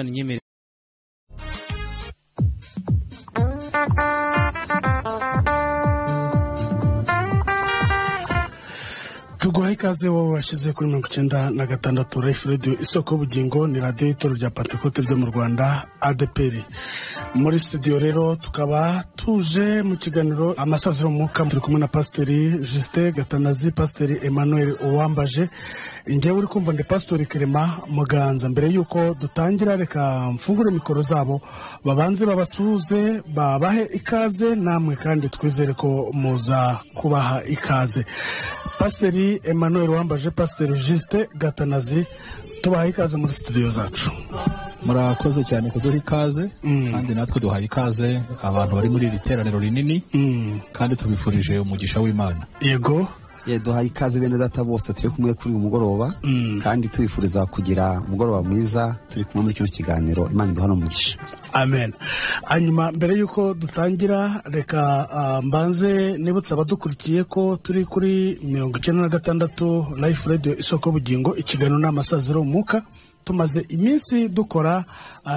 Imana inyemere. Tuguha ikaze wowe washyize kuri 96 Life Radio, isoko y'ubugingo, ni radiyo y'itorero rya Pantekote ryo mu Rwanda ADEPR. Muri studio rero tukaba tuje mu kiganiro Amasaziro mu Mwuka, turi kumwe na Pasiteri Justin Gatanazi, Pasiteri Emmanuel Uwambaje, njyewe uri kumva ndi Pasiteri Clement Muganza. Mbere y'uko dutangira reka mfungure mikoro zabo babanze babasuhuze, babahe ikaze, namwe kandi twizere ko muza kubaha ikaze. Pasiteri Emmanuel Uwambaje, Pasiteri Justin Gatanazi, tubaha ikaze muri studio zacu. Murakoze cyane kuduha ikaze, kandi natwe duhaye ikaze abantu bari muri iri teraniro rinini, kandi tubifurije umugisha w'Imana. Yego. Duhaye ikaze bene data bose turi kumwe kuri uyu mugoroba, kandi tubifuriza kugira umugoroba mwiza turi kumwe muri kino kiganiro. Imana iduha umugisha. Amen. Hanyuma mbere y'uko dutangira reka mbanze nibutse abadukurikiye ko turi kuri 96 Life Radio, isoko y'ubugingo, ikiganiro ni Amasaziro mu Mwuka. Tumaze iminsi dukora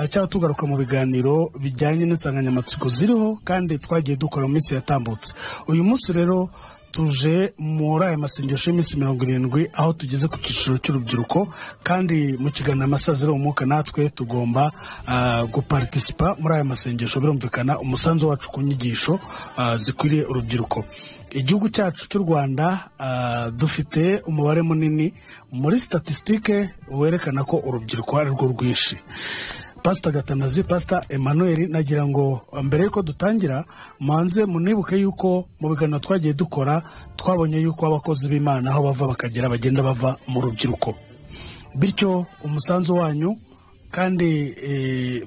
cyangwa tugaruka mu biganiro bijyanye n'insanganyamatsiko ziriho kandi twagiye dukora mu minsi yatambutse. Uyu munsi rero tuje muri aya masengesho y'iminsi 70 aho tugeze ku cyiciro cy'urubyiruko, kandi mu kiganiro Amasaziro mu Mwuka natwe tugomba gupartisipa muri aya masengesho, birumvikana umusanzu wacu ku nyigisho zikwiriye urubyiruko. Igihugu cyacu cy'u Rwanda dufite umubare munini muri statisitike werekana ko urubyiruko ari rwo rwinshi. Pastor Gatanazi, Pastor Emmanuel, nagira ngo mbere yuko dutangira manze munibuke yuko mu biganiro twagiye dukora twabonye yuko abakozi b'Imana aho bava bakagera bagenda bava mu rubyiruko, bityo umusanzu wanyu kandi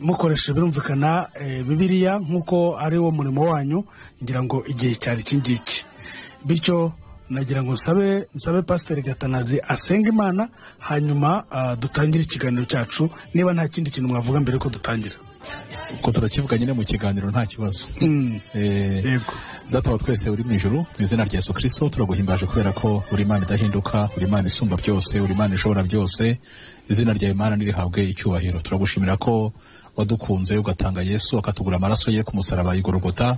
mukoresha birumvikana Bibiliya nk'uko ari wo murimo wanyu, ngira ngo igihe cyari iki ngiki. Bityo nagira ngo nsabe Pasiteri Gatanazi asenga Imana, hanyuma dutangire ikiganiro cyacu. Niba nta kindi kintu mwavuga mbere ko dutangira. Uko turakivuga nyine mu kiganiro nta kibazo. Yego. Data wa twese uri mu ijuru, mu izina rya Yesu Kristo turaguhimbaje kubera ko uri Imana idahinduka, uri Imana isumba byose, uri Imana ishobora byose. Izina rya Imana nirihabwe icyubahiro. Turagushimira ko wadukunze ugatanga Yesu akatugura amaraso ye ku musaraba i Golgotha,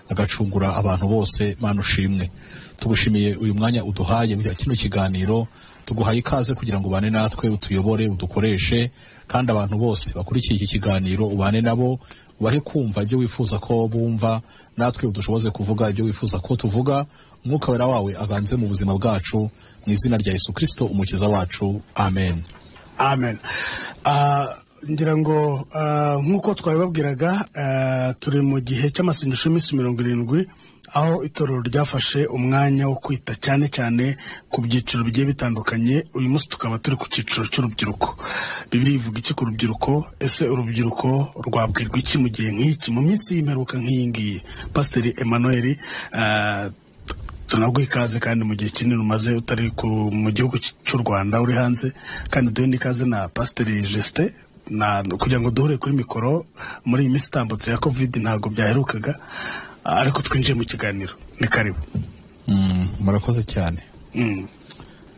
agacungura abantu bose. Mana ushimwe. Tugushimiye uyu mwanya uduhaye muri kino kiganiro, tuguhaye ikaze kugira ngo ubane natwe, utuyobore, udukoreshe, kandi abantu bose bakurikiye iki kiganiro ubane nabo, ubahe kumva ibyo wifuza ko bumva, natwe udushoboze kuvuga ibyo wifuza ko tuvuga. Umwuka wera wawe aganze mu buzima bwacu, mu izina rya Yesu Kristo umukiza wacu. Amen. Amen. Ngira ngo nk'uko twabibabwiraga, turi mu gihe cy'amasengesho y'iminsi 70 aho itorero ryafashe umwanya wo kwita cyane cyane ku byiciro bigiye bitandukanye. Uyu munsi tukaba turi ku cyiciro cy'urubyiruko. Bibiliya ivuga iki ku rubyiruko? Ese urubyiruko rwabwirwa iki mu gihe nk'iki, mu minsi y'imperuka nk'iyi ngiyi? Pasiteri Emmanuel, tunaguha ikaze kandi mu gihe kinini umaze utari mu gihugu cy'u Rwanda, uri hanze, kandi duhe n'ikaze na Pasiteri Justin kugira ngo duhure kuri mikoro. Muri iyi minsi itambutse ya Covid ntabwo byaherukaga, ariko twinjiye mu kiganiro. Ni karibu. Murakoze cyane.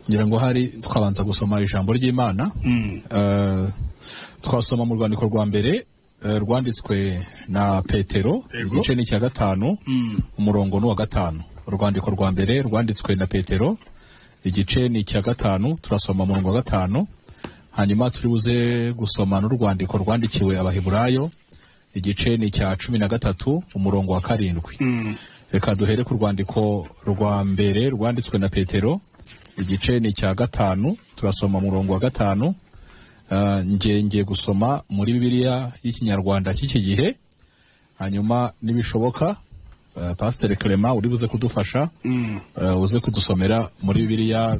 Ngira ngo hari twabanza gusoma ijambo ry'Imana. Twasoma mu rwandiko rwa mbere rwanditswe na Petero, igice ni icya 5, umurongo ni uwa 5. Urwandiko rwa mbere rwanditswe na Petero, igice ni icya 5, turasoma umurongo wa 5. Hanyuma turi buze gusoma n'urwandiko rwandikiwe Abaheburayo, igice ni icya 13, umurongo wa 7. Reka duhere ku rwandiko rwa mbere rwanditswe na Petero, igice ni icya 5, turasoma umurongo wa 5. Ngiye gusoma muri Bibiliya y'Ikinyarwanda cy'iki gihe, hanyuma nibishoboka Pastor Clement uri buze kudufasha, uze kudusomera muri Bibiliya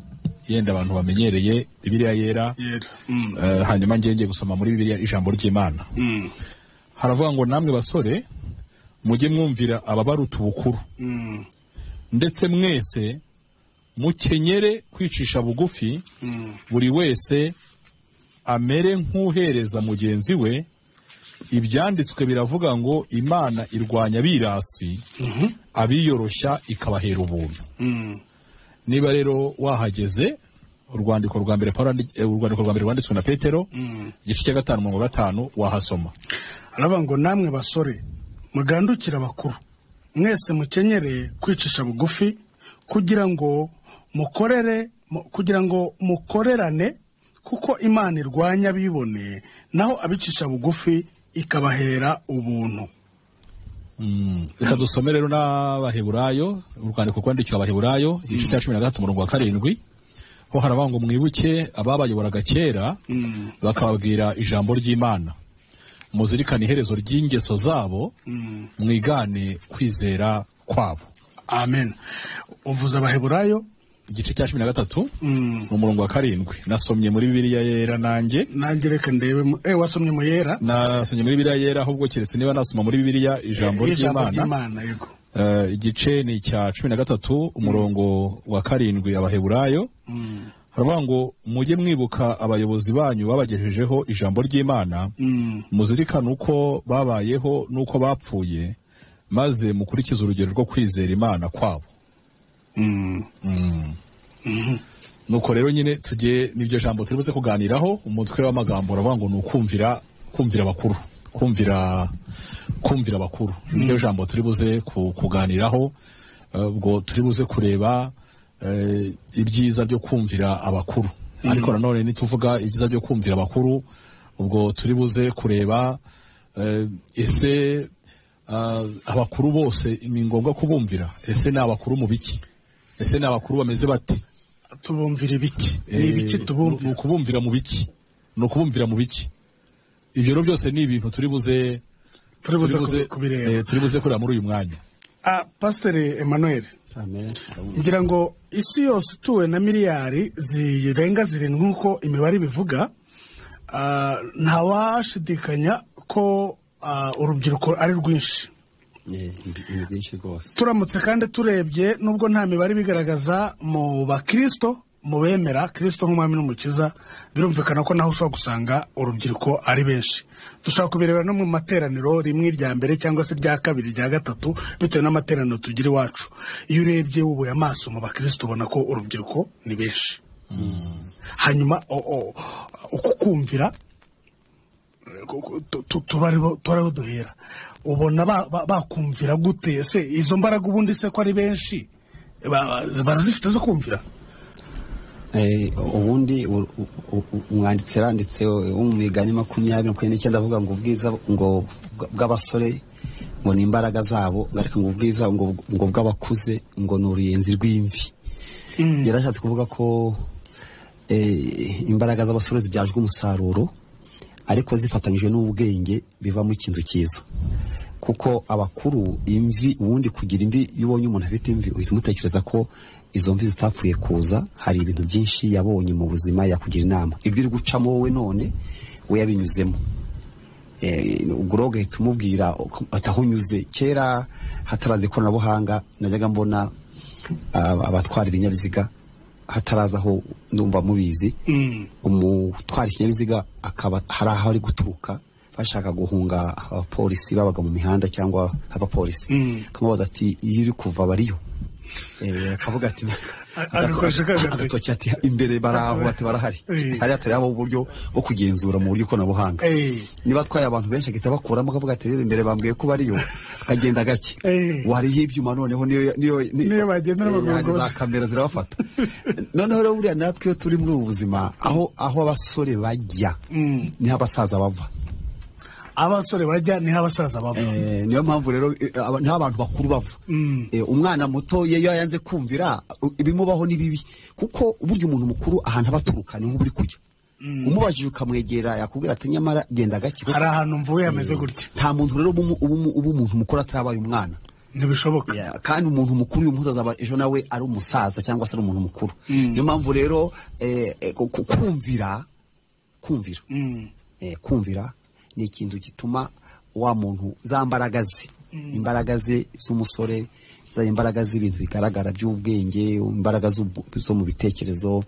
yenda abantu bamenyereye, Bibiliya yera. Hanyuma ngiye gusoma muri Bibiliya ijambo ry'Imana. Haravuga ngo namwe basore mujye mwumvira ababaruta ubukuru, ndetse mwese mukenyere kwicisha bugufi, buri wese amere nk'uhereza mugenzi we. Ibyanditswe biravuga ngo Imana irwanya abirasi, abiyoroshya ikabahera ubuntu. Niba rero wahageze Urwandiko rwa mbere Pawulo urwandiko rwa mbere rwanditswe na Petero, igice cya 5 umurongo wa 5, wahasoma. Aravuga ngo namwe basore mugandukira abakuru, mwese mukenyere kwicisha bugufi, kugira ngo mukorerane, kuko Imana irwanya abibone, naho abicisha bugufi ikabahera ubuntu. Reka dusome rero n'Abaheburayo, urwandiko rwandikiwe Abaheburayo, igice cya 13 umurongo wa 7, ho haravuga ngo mwibuke ababayoboraga kera, bakababwira ijambo ry'Imana, muzirikane iherezo ry'ingeso zabo, mwigane kwizera kwabo. Amen. Uvuze Abaheburayo igice cya 13 umurongo wa 7. Nasomye muri Bibiliya yera nanjye. Nanjye reka ndebe. Wasomye mu yera? Nasomye muri Bibiliya yera, ahubwo keretse niba nasoma muri Bibiliya ijambo ry'Imana. Yego. Igice ni cya 13 umurongo wa 7, Abaheburayo. Haravuga ngo mujye mwibuka abayobozi banyu babagejejeho ijambo ry'Imana, muzirikane uko babayeho n'uko bapfuye, maze mukurikize urugero rwo kwizera Imana kwabo. Nuko rero nyine tujye n'iryo jambo turi buze kuganiraho. Umutwe w'amagambo uravuga ngo ni ukumvira, kumvira abakuru, kumvira abakuru. Niryo jambo turi buze kuganiraho. Ubwo turi buze kureba ibyiza byo kumvira abakuru, ariko nanone nituvuga ibyiza byo kumvira abakuru, ubwo turi buze kureba ese abakuru bose ni ngombwa kubumvira? Ese ni abakuru mu biki? Ese ni abakuru bameze bate? Tubumvira ibiki? Ni ibiki tubumvira? Ni ukubumvira mu biki? Ni ukubumvira mu biki? Ibyo rero byose ni ibintu turi buze kubireba, turi buze kureba muri uyu mwanya. Pastor Emmanuel, Amen. ngira ngo isi yose ituwe na miliyari zirenga 7 nk'uko imibare bivuga, ntawashidikanya ko urubyiruko ari rwinshi. Ni rwinshi rwose. Turamutse kandi turebye, nubwo nta mibare bigaragaza mu bakristo, mu bemera Kristo nk'umwami n'umukiza, birumvikana ko naho ushobora gusanga urubyiruko ari benshi. Dushobora kubirebera no mu materaniro, rimwe irya mbere cyangwa se irya kabiri, irya gatatu, bitewe n'amateraniro tugira iwacu. Iyo urebye wubuye amaso mu bakristo, ubona ko urubyiruko ni benshi. Hanyuma uko kumvira tuba duhera, ubona bakumvira gute? Ese izo mbaraga ubundi se ko ari benshi barazifite zo kumvira? Ubundi umwanditsi yaranditse wo mu migani 29 avuga ngo ubwiza ngo bw'abasore ngo ni imbaraga zabo, ariko ngo ubwiza ngo bw'abakuze ngo ni uruyenzi rw'imvi. Yarashatse kuvuga ko imbaraga z'abasore zibyajwe umusaruro, ariko zifatanyije n'ubwenge bivamo ikintu cyiza. Kuko abakuru imvi, ubundi kugira imvi, iyo ubonye umuntu afite imvi uhita umutekereza ko izo mvi zitapfuye kuza, hari ibintu byinshi yabonye mu buzima yakugira inama. Ibyo uri gucamo wowe none we yabinyuzemo. Ubwo rero ugahita umubwira atahunyuze. Kera hataraza ikoranabuhanga najyaga mbona abatwara ibinyabiziga, hataraza aho ndumva mubizi, umutwara ikinyabiziga akaba hari aho ari guturuka, bashaka guhunga abapolisi babaga mu mihanda cyangwa abapolisi, akamubaza ati iyo uri kuva bariyo? Akavuga ati agatoki ati imbere baraho, ati barahari. Hari hatari abo uburyo bwo kugenzura mu buryo ikoranabuhanga. Niba atwaye abantu benshi agahita bakuramo, akavuga ati rero imbere bambwiye ko bariyo, akagenda gake. Wariho ibyuma noneho niyo bagenda n'amaguru, za kamera zirabafata. Noneho rero buriya natwe iyo turi muri ubu buzima, aho abasore bajya niho abasaza bava. Abasore bajya niho abasaza bava. Niyo mpamvu rero niho abantu bakuru bava. Umwana muto iyo yanze kumvira ibimubaho ni bibi, kuko uburyo umuntu mukuru ahantu abaturuka niho uri kujya. Umubajije ukamwegera yakubwira ati nyamara genda gake, hari ahantu mvuye hameze gutya. Nta muntu rero ubu umuntu mukuru atarabaye umwana, ntibishoboka. Kandi umuntu mukuru uyu munsi azaba ejo nawe ari umusaza cyangwa se ari umuntu mukuru. Niyo mpamvu rero kumvira kumvira ni ikintu gituma wa muntu za mbaraga ze, imbaraga ze z'umusore, za imbaraga z'ibintu bigaragara by'ubwenge, imbaraga zo mu bitekerezo,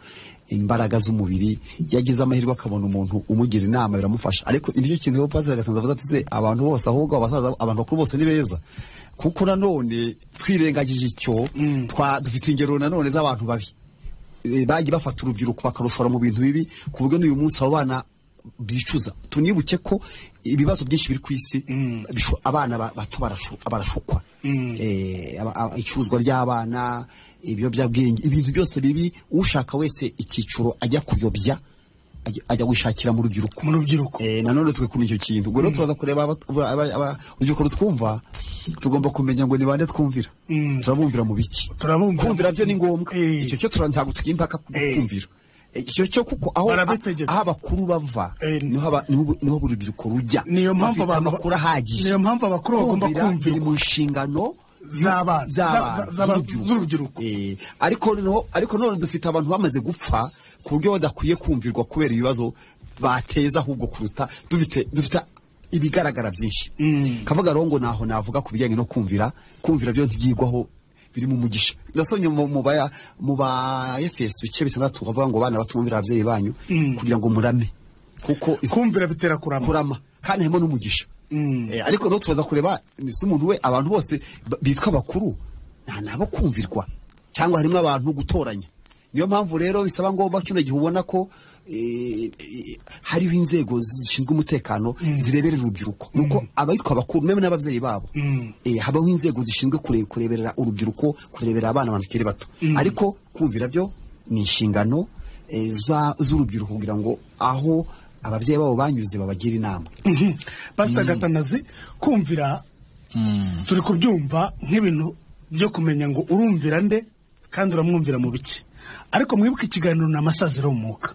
imbaraga z'umubiri, yagize amahirwe akabona umuntu umugira inama biramufasha. Ariko nicyo kintu rero Pastor Gasanze avuze ati se abantu bose, ahubwo abasaza, abantu bakuru bose ni beza, kuko nanone twirengagije icyo dufite ingero nanone z'abantu babi. Bagiye bafata urubyiruko bakarushora mu bintu bibi, ku buryo n'uyu munsi abo bana bicuza. Tunibuke ko ibibazo byinshi biri ku isi, abana bato barashukwa. Icuruzwa ry'abana, ibiyobyabwenge, ibintu byose bibi, ushaka wese icyiciro ajya kuyobya, ajya gushakira mu rubyiruko. Mu rubyiruko. Nanone twe kumenya icyo kintu. Ubwo rero turaza kureba urubyiruko rutwumva, tugomba kumenya ngo ni bande twumvira, turabumvira mu biki. Turabumvira. Kumvira byo ni ngombwa. Icyo cyo ntabwo tugiye impaka kumvira icyo cyo, kuko aho Barabitegetse. aho abakuru bava niho urubyiruko rujya. Niyo mpamvu Bafite abantu amakuru ahagije. Niyo mpamvu abakuru bagomba Kumvira biri kumvirwa. mu nshingano Z'abana. z'abana, z'urubyiruko. Z'urubyiruko. Ariko none dufite abantu bamaze gupfa ku buryo badakwiye kumvirwa kubera ibibazo bateza, ahubwo kuruta dufite ibigaragara byinshi. Kavuga rero ngo naho navuga ku bijyanye no kumvira, kumvira byo ntibyigwaho, biri mu mugisha. Nasomye mu ba Efeso ibice 6, bavuga ngo bana batumvira ababyeyi banyu kugira ngo murame, kuko Kumvira bitera kurama. Kurama, kandi harimo n'umugisha. Ariko rero tubaza kureba si umuntu we, abantu bose bitwa bakuru nta nabo kumvirwa, cyangwa harimo abantu gutoranya. Niyo mpamvu rero bisaba ngo kino gihe ubona ko hariho inzego zishinzwe umutekano zireberera urubyiruko, nuko abitwa bakuru même n'ababyeyi babo, habaho inzego zishinzwe kureberera urubyiruko, kureberera abana, abantu bakiri bato. Ariko kumvira byo ni inshingano z'urubyiruko kugira ngo aho ababyeyi babo banyuze babagire inama. Pasita Gatanazi, kumvira turi kubyumva nk'ibintu byo kumenya ngo urumvira nde kandi uramwumvira mu biki, ariko mwibuke ikiganiro ni amasaziro y'umwuka.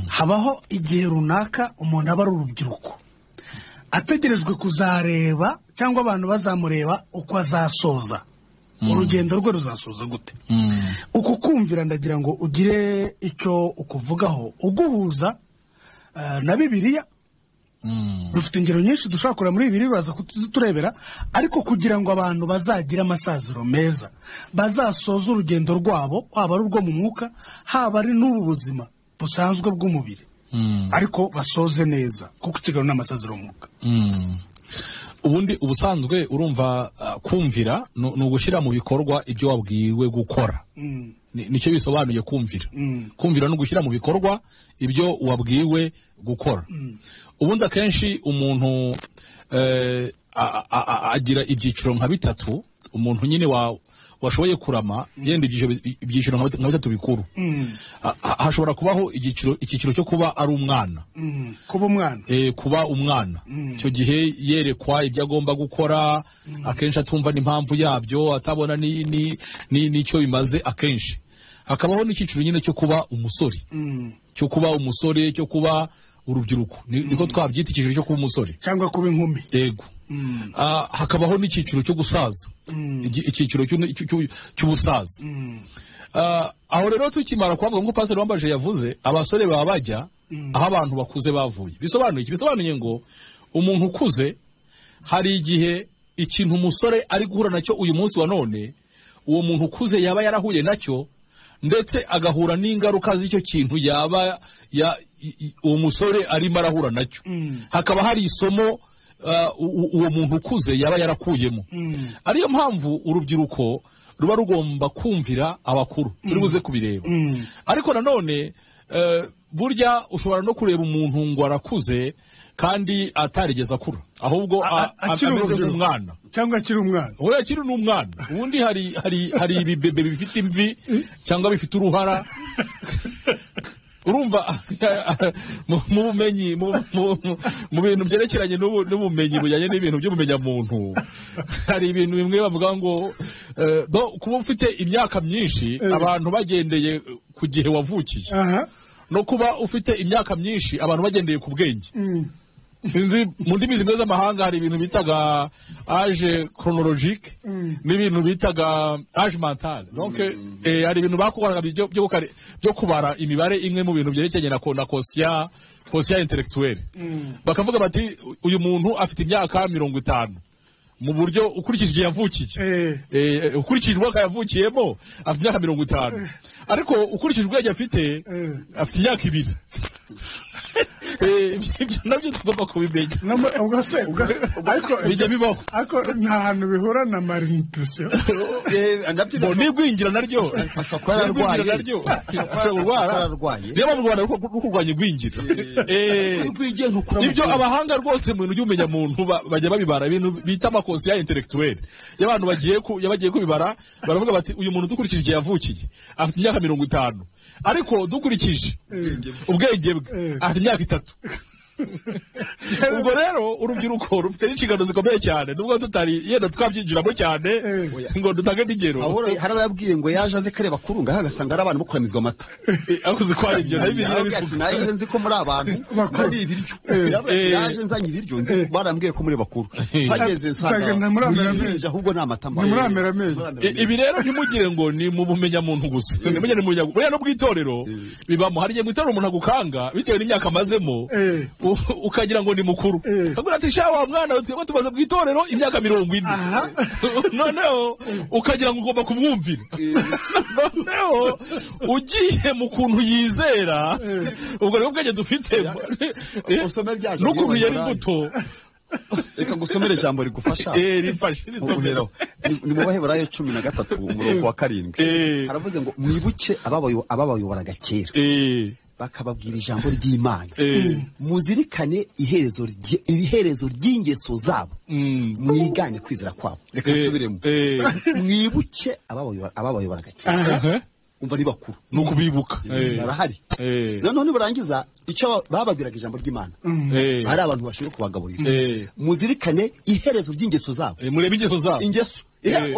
Habaho igihe runaka umuntu aba ari urubyiruko, ategerejwe kuzareba cyangwa abantu bazamureba uko azasoza urugendo rwe, ruzasoza gute. Uku kumvira ndagira ngo ugire icyo ukuvugaho uguhuza na Bibiliya. Dufite ingero nyinshi dushobora kureba muri Bibiliya, baza kuziturebera, ariko kugira ngo abantu bazagire amasaziro meza, bazasoze urugendo rwabo, haba ari urwo mu mwuka, haba ari n'ubu buzima busanzwe bw'umubiri, ariko basoze neza, kuko ikiganiro ni amasaziro y'umwuka. Ubundi ubusanzwe urumva, kumvira ni ugushyira mu bikorwa ibyo wabwiwe gukora. Nicyo bisobanuye kumvira. Kumvira ni ugushyira mu bikorwa ibyo wabwiwe gukora. Ubundi akenshi umuntu agira ibyiciro nka bitatu. Umuntu nyine washoboye kurama, yenda ibyiciro nka bitatu bikuru. Hashobora kubaho icyiciro cyo kuba ari umwana. Kuba umwana. Kuba umwana, icyo gihe yerekwa ibyo agomba gukora, akenshi atumva n'impamvu yabyo, atabona n'icyo bimaze. Akenshi hakabaho n'icyiciro nyine cyo kuba umusore, cyo kuba umusore, cyo kuba urubyiruko. Niko twabyita, icyiciro cyo kuba umusore cyangwa kuba inkumi. Yego. Hakabaho n'icyiciro cyo gusaza, icyiciro cy'ubusaza. Aho rero tukimara kuhavuga, nk'uko Pasiteri Wambaje yavuze, abasore baba bajya aho abantu bakuze bavuye. Bisobanuye iki? Bisobanuye ngo umuntu ukuze, hari igihe ikintu umusore ari guhura nacyo uyu munsi wa none, uwo muntu ukuze yaba yarahuye nacyo, ndetse agahura n'ingaruka z'icyo kintu yaba uwo musore arimo arahura nacyo. Hakaba hari isomo uwo muntu ukuze yaba yarakuyemo. Ariyo mpamvu urubyiruko ruba rugomba kumvira abakuru, turi buze kubireba. Ariko nanone burya ushobora no kureba umuntu ngo arakuze kandi atarigeze akura, ahubwo Akiri ameze urubyiruko. nk'umwana. Cyangwa akiri umwana. Oya, akiri n'umwana. Ubundi hari ibibebe bifite imvi cyangwa bifite uruhara. Urumva mu bumenyi, mu bintu byerekeranye n'ubumenyi bujyanye n'ibintu by'ubumenyamuntu, hari ibintu bimwe bavuga ngo kuba ufite imyaka myinshi abantu bagendeye ku gihe wavukiye, no kuba ufite imyaka myinshi abantu bagendeye ku bwenge. Sinzi, mu ndimi zimwe z'amahanga hari ibintu bitaga âge chronologique n'ibintu bitaga âge mental. Donc hari ibintu bakoraga byo kubara imibare imwe mu bintu byerekeranye na quotient intellectuel, bakavuga bati uyu muntu afite imyaka 50 mu buryo ukurikije igihe yavukiye. Ukurikije umwaka yavukiyemo afite imyaka 50, ariko ukurikije ubwenge afite, afite imyaka 2. Ibyo nabyo tugomba kubimenya. Ubwo se ariko bijya bibaho, ariko nta hantu bihura na malnutrition. Nabyo n'igwingira naryo ashobora kuba yararwaye, naryo ashobora kurwara. Niyo mpamvu u Rwanda ruri kurwanya igwingira. Ibyo abahanga rwose mu bintu by'ubumenyamuntu bajya babibara, ibintu bita ama quotient intellectuel y'abantu bagiye kubibara, baravuga bati uyu muntu dukurikije igihe yavukiye afite imyaka 50, ariko dukurikije ubwenge bwe afite imyaka 3. Ubwo rero urubyiruko rufite n'inshingano zikomeye cyane, nubwo tutari yenda twabyinjiramo cyane ngo dutange n'ingero. Hari abayabwiye ngo yaje aze kareba bakuru ngaha agasanga ari abantu bokuramizwa amata. Ariko uzi ko ari ibyo nayo bivuga. Naje nzi ko muri abantu ari ibiryo. Yaje nzanye ibiryo nzi barambwiye ko muri bakuru. Hageze nsanga muri ahubwo ni amata. Ibi rero ntimugire ngo ni mu bumenya muntu gusa. Ntimugire mu bumenya buriya no bw'itorero bibamo. Hari igihe mu itorero umuntu agukanga bitewe n'imyaka amazemo, ukagira ngo ni mukuru, akabwira ati sha wa mwana we twebwe tumaze mu itorero imyaka 40, noneho ukagira ngo ugomba kumwumvira. Noneho ugiye mu kuntu yizera, ubwo rero ubwenge dufite n'ukuntu yari muto. Reka ngusomere ijambo rigufasha. Rimfashe. Ni mu Baheburayo 13 umurongo wa 7, haravuze ngo mwibuke ababayoboraga kera, bakababwira ijambo ry'Imana, muzirikane iherezo ry'ingeso zabo, mwigane kwizera kwabo. Reka nsubiremo, mwibuke ababayoboraga kera. Umva ni bakuru, ni ukubibuka, barahari. Noneho nibarangiza icyo bababwiraga ijambo ry'Imana, hari abantu bashinzwe kubagaburira. Muzirikane iherezo ry'ingeso zabo, murebe ingeso zabo, ingeso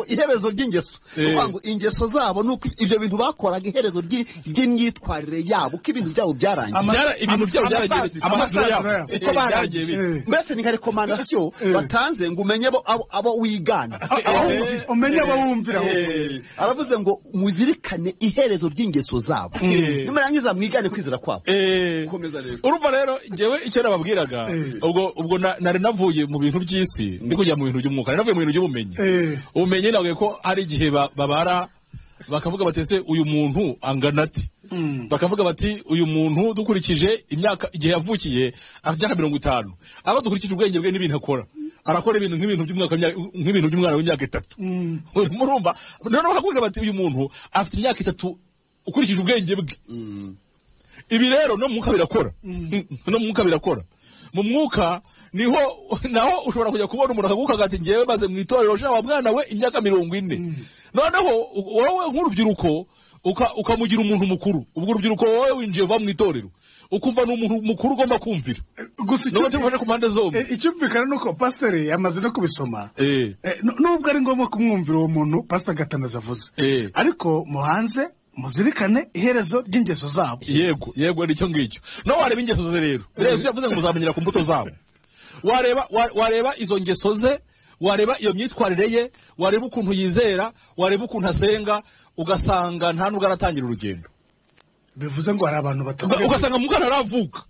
iherezo ry'ingeso, kuvuga ngo ingeso zabo nuko ibyo bintu bakoraga, iherezo ry'imyitwarire yabo, uko ibintu byabo byarangiye, ibintu byabo byaragiye, amasaziro yabo uko barangiye. Mbese ni nka recommandation batanze ngo umenye abo wigana, umenye abo wumvira. Aravuze ngo muzirikane iherezo ry'ingeso zabo, nimurangiza mwigane kwizera kwabo. Komeza rero. Urumva rero njyewe icyo nababwiraga, ubwo nari navuye mu bintu by'isi ndi kujya mu bintu by'umwuka, nari navuye mu bintu by'ubumenyi. Ubumenyi nabwo ko hari igihe babara bakavuga bati ese uyu muntu angana ati, bakavuga bati uyu muntu dukurikije imyaka igihe yavukiye afite imyaka 50, aba dukurikije ubwenge bwe n'ibintu akora, arakora ibintu nk'ibintu by'umwaka, nk'ibintu by'umwana w'imyaka 3. Murumva noneho bakakubwira bati uyu muntu afite imyaka 3 ukurikije ubwenge bwe. Ibi rero no mu mwuka birakora, no mu mwuka birakora. Mu mwuka niho naho ushobora kujya kubona umuntu akaguka ati ngewe maze mu itorero sha wa mwana we imyaka 40, noneho wowe nk'urubyiruko ukamugira umuntu mukuru. Ubwo urubyiruko wowe winjiye uva mu itorero ukumva ni umuntu mukuru ugomba kumvira. Gusa icyo tufashe ku mpande zombi, icyumvikana nuko pasiteri yamaze no kubisoma, nubwo ari ngombwa kumwumvira uwo muntu pastor Gatanazi avuze, ariko muhanze muzirikane iherezo ry'ingeso zabo. Yego yego, nicyo ngicyo. No wareba ingeso ze rero, Yesu yavuze ngo muzamenyera ku mbuto zabo. Wareba izo ngeso ze, wareba iyo myitwarire ye, wareba ukuntu yizera, wareba ukuntu asenga, ugasanga nta nubwo aratangira urugendo. Bivuze ngo hari abantu batatu, ugasanga mugana aravuka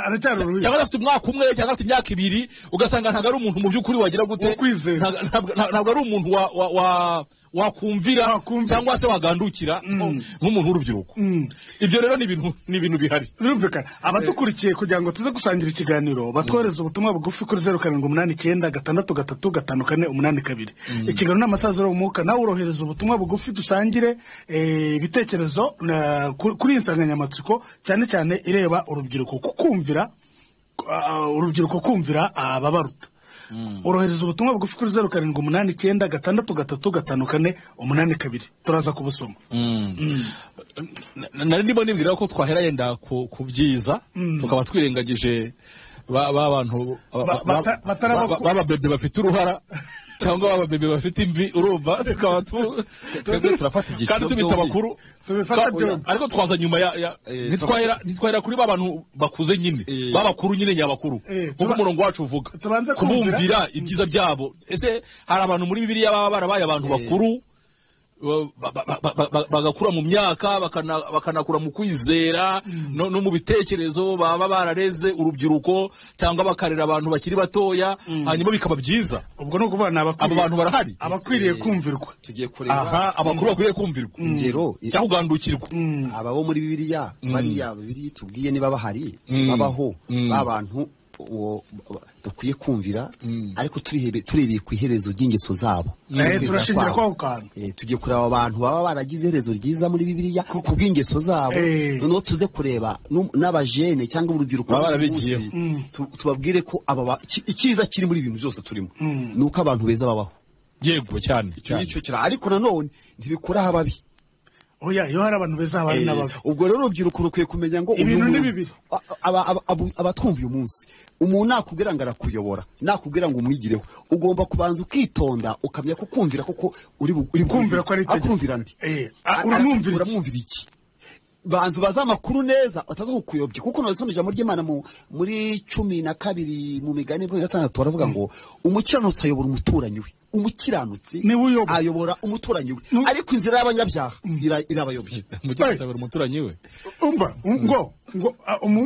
aracyari uruhinja, cyangwa afite umwaka umwe cyangwa afite imyaka 2, ugasanga ntabwo ari umuntu mu by'ukuri wagira gute, ntabwo ari umuntu wakumvira cyangwa se wagandukira nk'umuntu w'urubyiruko. Ibyo rero ni ibintu bihari. Birumvikana. Abadukurikiye kugira ngo tuze gusangira ikiganiro batwohereza ubutumwa bugufi kuri 0789 633 5482. Ikiganiro n'amasaziro y'umwuka, nawe urohereza ubutumwa bugufi dusangire ibitekerezo kuri insanganyamatsiko cyane cyane ireba urubyiruko, kukumvira urubyiruko kumvira ababaruta. Urohereza ubutumwa bugufi kuri 0789 633 5482, turaza kubusoma. Nari ndimo nibwira ko twahera yenda ku byiza, tukaba twirengagije ba bantu baba bebe bafite uruhara cyangwa baba bebe bafite imvi, urumva tukaba twebwe turafata igihe kandi tubita bakuru, ariko twaza nyuma ya ntitwahera kuri ba bantu bakuze nyine, babakuru nyine nyabakuru, nkuko umurongo wacu uvuga kubumvira ibyiza byabo. Ese hari abantu muri Bibiliya baba barabaye abantu bakuru bagakura mu myaka, bakanakura mu kwizera no mu bitekerezo, baba barareze urubyiruko cyangwa bakarera abantu bakiri batoya, hanyuma bikaba byiza. Ubwo ni ukuvuga ni Abo bantu barahari, abakwiriye kumvirwa. Tugiye kureba aha abakuru bakwiriye kumvirwa ingero cyangwa kugandukirwa. Aba bo muri Bibiliya, bariya Bibiliya itubwiye niba bahari, babaho, ba bantu uwo dukwiye kumvira, ariko turebeye ku iherezo ry'ingeso zabo. Turashingira Kwabo. kwa ako kantu. Tugiye kureba abantu baba baragize iherezo ryiza muri Bibiliya ku bw'ingeso zabo, noneho tuze kureba n'abajene cyangwa urubyiruko Baba rw'uyu munsi, barabigiyeho. tubabwire ko aba icyiza kiri muri ibintu byose turimo ni uko abantu beza babaho. Yego, cyane. Icyo ngicyo kira, ariko nanone ntibikuraho ababi. Oya, iyo hari abantu beza haba hari n'ababi. Ubwo rero urubyiruko rukwiye kumenya ngo uyu Ibintu ni muntu- bibiri. Abatwumva uyu munsi, umuntu nakubwira ngo arakuyobora, nakubwira ngo umwigireho, ugomba kubanza ukitonda, ukamenya ko kumvira koko uri Kumvira ko ari itegeko. Akumvira ndi Uramwumvira iki? Uramwumvira iki? Banza ubaze amakuru neza, utaza kukuyobya, kuko none ijambo ry'Imana muri 12 mu Migani 6 baravuga ngo umukiranutsi ayobora umuturanyi we. Umukiranutsi Niwe uyobora. ayobora umuturanyi we, ariko inzira y'abanyabyaha irabayobya. Umukiranutsi ayobora umuturanyi we. Umva ngo